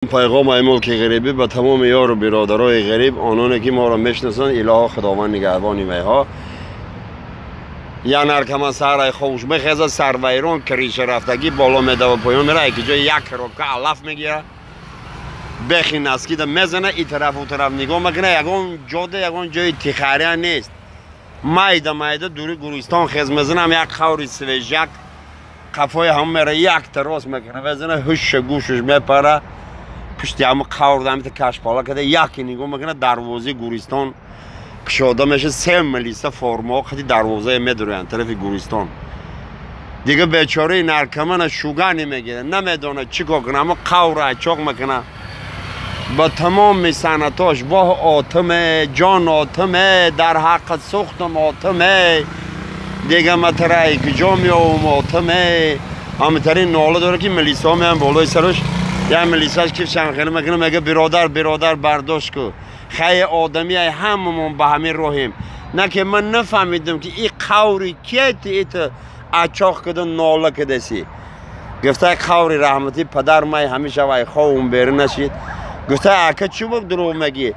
Пайғом ай мулки ғарибӣ ба тамоми ёру биродарои ғариб, ононе ки моро мешиносанд, илоҳо Худованд нигаҳбони вайҳо. Я наркаман саҳрай ховуш мехезад, сарвайрон, криша рафтагӣ, боло медава, поён мера, яки ҷои як коробка алаф мегира, бехи наскида мезана, и тараф у тараф нигоҳ мекуна, ягон ҷода, ягон ҷои тихария нест. Майда майда дури гуристон хез мезанам, як қаври свежак қафои ҳам мера, якта рост мекуна, мезана, ҳуша гӯшаш мепара, пушти ҳама қавр дамита кашпола када, яке нигоҳ мекуна, дарвозаи гуристон кушода меша, се милиса формао қади дарвозае медуроянд тарафи гуристон. Дига бечораи наркамана шугане мегирад, намедонад чӣ кор кунад, аммо қавра ачоқ мекуна ба тамоми санъатош: воҳ отаме, ҷон отаме, дар ҳаққат сӯхтам отаме, дига матарай куҷо меовам отаме. Ҳамитарин нола дора, ки милисаҳо меянд болои сарош. Як милисаш кифшам хеле мекуна, мега: «Биродар, биродар, бардошт ку, хай одами ай, ҳамамон ба ҳамин роҳем». На ки ман нафаҳмидам, ки и қаври кети ита ачоқ када нола кадаси. Гуфта: «Қаври раҳматӣ падар май, ҳамеша вай ховум берун нашид». Гуфта: «Ака, чӣ бо дурӯғ мегӣ?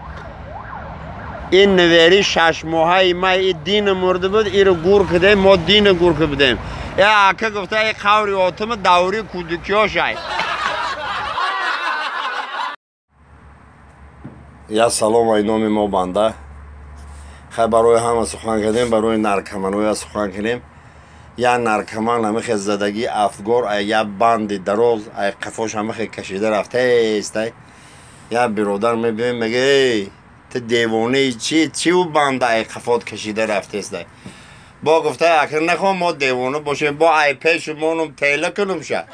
Ин невери 6 моҳаи май и дина мурда буд, иро гур кардем, мо дина гур будем». Э, ака, гуфта, и қаври отама даври кӯдукиёшай. Я салом ай номи мо банда. Хай, барои ҳама сухан кардем, барои наркоманоя сухан кунем. Я наркоман ҳамихе задагӣ афгор, ай я банди дароз ай қафош ҳамихе кашида рафтаестай. Я биродар мебинем, мега: «Эй, ту девонаи чи? Чи ӯ банда ай қафот кашида рафтестай?» Бо гуфта: «Ака, нахоҳ мо девона бошем, бо ай пешу монум тела кунум ша».